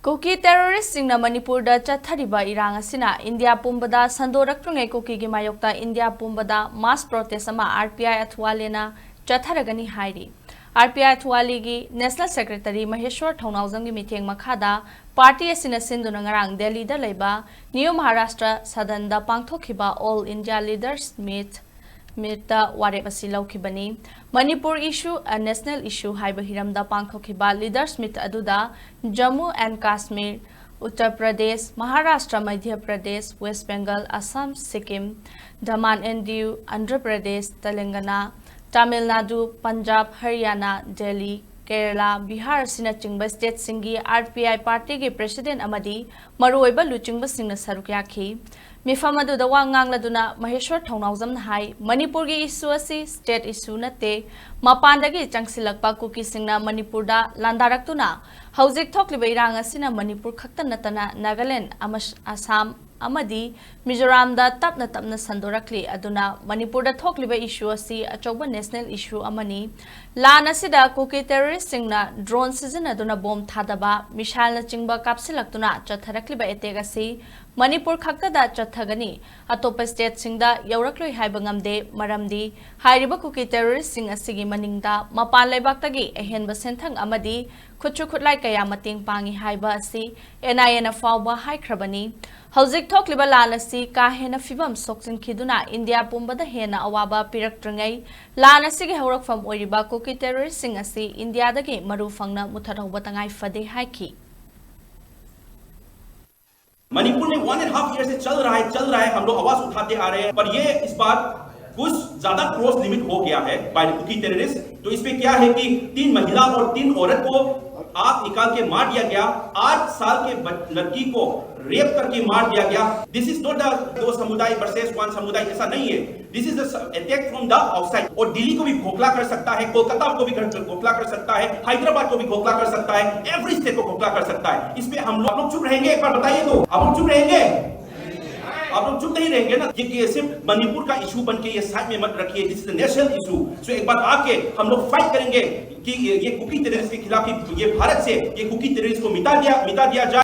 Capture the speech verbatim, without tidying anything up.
ꯀꯨꯀꯤ ꯇꯦꯔꯣꯔꯤꯁꯁꯤꯡꯅ ꯃꯅꯤꯄꯨꯔꯗ ꯆꯠꯊꯔꯤꯕ ꯏꯔꯥꯡ ꯑꯁꯤꯅ ꯏꯟꯗꯤꯌꯥ ꯄꯨꯝꯕꯗ ꯁꯟꯗꯣꯔꯛꯇ꯭ꯔꯤꯉꯩ ꯀꯨꯀꯤꯒꯤ ꯃꯥꯌꯣꯛꯇ ꯏꯟꯗꯤꯌꯥ ꯄꯨꯝꯕꯗ ꯃꯥꯁ ꯄ꯭ꯔꯣꯇꯦꯁ ꯑꯃ ꯑꯥꯔ ꯄꯤ ꯑꯥꯏ ꯑꯊꯋꯥꯂꯦꯅ ꯆꯠꯊꯔꯒꯅꯤ ꯍꯥꯏꯔꯤ꯫ ꯑꯥꯔ ꯄꯤ ꯑꯥꯏ ꯑꯊꯋꯥꯂꯦꯒꯤ ꯅꯦꯁꯅꯦꯜ ꯁꯦꯀ꯭ꯔꯦꯇꯔꯤ ꯃꯍꯦꯁ꯭ꯋꯔ ꯊꯧꯅꯥꯎꯖꯝꯒꯤ ꯃꯤꯠꯌꯦꯡ ꯃꯈꯥꯗ ꯄꯥꯔꯇꯤ ꯑꯁꯤꯅ ꯁꯤꯟꯗꯨꯅ ꯉꯔꯥꯡ ꯗꯦꯜꯂꯤꯗ ꯂꯩꯕ ꯅ꯭ꯌꯨ ꯃꯍꯥꯔꯥꯁꯇ꯭ꯔ ꯁꯗꯟꯗ ꯄꯥꯡꯊꯣꯛꯈꯤꯕ ꯑꯣꯜ ꯏꯟꯗꯤꯌꯥ ꯂꯤꯗꯔꯁ ꯃꯤꯠ ꯃꯤꯠꯇ ꯋꯥꯔꯦꯞ ꯑꯁꯤ ꯂꯧꯈꯤꯕꯅꯤ꯫ ꯃꯅꯤꯄꯨꯔ ꯏꯁꯨ, ꯑ ꯅꯦꯁꯅꯦꯜ ꯏꯁꯨ ꯍꯥꯏꯕ ꯍꯤꯔꯝꯗ ꯄꯥꯡꯊꯣꯛꯈꯤꯕ ꯂꯤꯗꯔꯁ ꯃꯤꯠ ꯑꯗꯨꯗ Jammu and Kashmir, Uttar Pradesh, Maharashtra, Madhya Pradesh, west Bengal, Assam, Sikkim, Daman and Diu, Andhra Pradesh, Telangana, Tamil Nadu, Punjab, Haryana, Delhi, Kerala, Bihar ꯑꯁꯤꯅꯆꯤꯡꯕ ꯁ꯭ꯇꯦꯠꯁꯤꯡꯒꯤ ꯑꯥꯔ ꯄꯤ ꯑꯥꯏ ꯄꯥꯔꯇꯤꯒꯤ ꯄ꯭ꯔꯦꯁꯤꯗꯦꯟꯠ ꯑꯃꯗꯤ ꯃꯔꯨꯑꯣꯏꯕ ꯂꯨꯆꯤꯡꯕꯁꯤꯡꯅ ꯁꯔꯨꯛ ꯌꯥꯈꯤ꯫ ꯃꯤꯐꯝ ꯑꯗꯨꯗ ꯋꯥ ꯉꯥꯡꯂꯗꯨꯅ ꯃꯍꯦꯁ꯭ꯋꯔ ꯊꯧꯅꯥꯎꯖꯝꯅ ꯍꯥꯏ, ꯃꯅꯤꯄꯨꯔꯒꯤ ꯏꯁꯨ ꯑꯁꯤ ꯁ꯭ꯇꯦꯠ ꯏꯁꯨ ꯅꯠꯇꯦ, ꯃꯄꯥꯟꯗꯒꯤ ꯆꯪꯁꯤꯜꯂꯛꯄ ꯀꯨꯀꯤꯁꯤꯡꯅ ꯃꯅꯤꯄꯨꯔꯗ ꯂꯥꯟꯗꯥꯔꯛꯇꯨꯅ ꯍꯧꯖꯤꯛ ꯊꯣꯛꯂꯤꯕ ꯏꯔꯥꯡ ꯑꯁꯤꯅ ꯃꯅꯤꯄꯨꯔ ꯈꯛꯇ ꯅꯠꯇꯅ ꯅꯥꯒꯥꯂꯦꯟꯗ ꯑꯃꯁ-, ꯑꯁꯥꯝ ꯑꯃꯗꯤ ꯃꯤꯖꯣꯔꯥꯝꯗ ꯇꯞꯅ ꯇꯞꯅ ꯁꯟꯗꯣꯔꯛꯂꯤ꯫ ꯑꯗꯨꯅ ꯃꯅꯤꯄꯨꯔꯗ ꯊꯣꯛꯂꯤꯕ ꯏꯁꯨ ꯑꯁꯤ ꯑꯆꯧꯕ ꯅꯦꯁꯅꯦꯜ ꯏꯁꯨ ꯑꯃꯅꯤ꯫ ꯂꯥꯟ ꯑꯁꯤꯗ ꯀꯨꯀꯤ ꯇꯦꯔꯣꯔꯤꯁꯁꯤꯡꯅ ꯗ꯭ꯔꯣꯟ ꯁꯤꯖꯤꯟꯅꯗꯨꯅ ꯕꯣꯝ ꯊꯥꯗꯕ, ꯃꯤꯁꯥꯏꯜꯅꯆꯤꯡꯕ ꯀꯥꯞꯁꯤꯜꯂꯛꯇꯨꯅ ꯆꯠꯊꯔꯛꯂꯤꯕ ꯑꯦꯇꯦꯛ ꯑꯁꯤ ꯃꯅꯤꯄꯨꯔ ꯈꯛꯇꯗ ꯆꯠꯊꯒꯅꯤ, ꯑꯇꯣꯞꯄ ꯁ꯭ꯇꯦꯠꯁꯤꯡꯗ ꯌꯧꯔꯛꯂꯣꯏ ꯍꯥꯏꯕ ꯉꯝꯗꯦ꯫ ꯃꯔꯝꯗꯤ ꯍꯥꯏꯔꯤꯕ ꯀꯨꯀꯤ ꯇꯦꯔꯣꯔꯤꯁꯁꯤꯡ ꯑꯁꯤꯒꯤ ꯃꯅꯤꯡꯗ ꯃꯄꯥꯟ ꯂꯩꯕꯥꯛꯇꯒꯤ ꯑꯍꯦꯟꯕ ꯁꯦꯟꯊꯪ ꯑꯃꯗꯤ ꯈꯨꯠꯁꯨ ꯈꯨꯠꯂꯥꯏ ꯀꯌꯥ ꯃꯇꯦꯡ ꯄꯥꯡꯏ ꯍꯥꯏꯕ ꯑꯁꯤ ꯑꯦꯟ ꯑꯥꯏ ꯑꯦꯅ ꯐꯥꯎꯕ ꯍꯥꯏꯈ꯭ꯔꯕꯅꯤ꯫ ꯍꯧꯖꯤꯛ ꯊꯣꯛꯂꯤꯕ ꯂꯥꯟ ꯑꯁꯤ ꯀꯥ ꯍꯦꯟꯅ ꯐꯤꯕꯝ ꯁꯣꯛꯆꯤꯟꯈꯤꯗꯨꯅ ꯏꯟꯗꯤꯌꯥ ꯄꯨꯝꯕꯗ ꯍꯦꯟꯅ ꯑꯋꯥꯕ ꯄꯤꯔꯛꯇ꯭ꯔꯤꯉꯩ, ꯂꯥꯟ ꯑꯁꯤꯒꯤ ꯍꯧꯔꯛꯐꯝ ꯑꯣꯏꯔꯤꯕ ꯀꯨꯀꯤ ꯇꯦꯔꯣꯔꯤꯁꯁꯤꯡ ꯑꯁꯤ ꯏꯟꯗꯤꯌꯥꯗꯒꯤ ꯃꯔꯨ ꯐꯪꯅ ꯃꯨꯊꯠꯍꯧꯕ ꯇꯉꯥꯏ ꯐꯗꯦ ꯍꯥꯏꯈꯤ꯫ मणिपुर में वन एंड हाफ ईयर से चल रहा है, चल रहा है, हम लोग आवाज उठाते आ रहे हैं, पर ये इस बार कुछ ज्यादा क्रॉस लिमिट हो गया है बाय द कुकी टेररिस्ट। तो इसमें क्या है कि तीन महिला और तीन औरत को आग निकाल के मार दिया गया। आठ साल के बच-, लड़की को रेप करके मार दिया गया। This is not the दो समुदाय वर्सेस वन समुदाय, ऐसा नहीं है। This is the attack from the outside। और दिल्ली को भी खोखला कर सकता है, कोलकाता को भी कर, खोखला कर सकता है, हैदराबाद को भी खोखला कर सकता है, एवरी स्टेट को खोखला कर सकता है। इस पे हम लोग, आप लोग चुप रहेंगे? एक बार बताइए तो, आप लोग चुप रहेंगे? आप लोग चुप नहीं रहेंगे ना कि, कि ये सिर्फ मणिपुर का इशू बन के ये साइड में मत रखिए, this is a national issue। So एक बात आके हम लोग फाइट करेंगे कि ये, ये कुकी टेररिस्ट के खिलाफ, ये भारत से ये कुकी टेररिस्ट को मिटा दिया मिटा दिया जाए।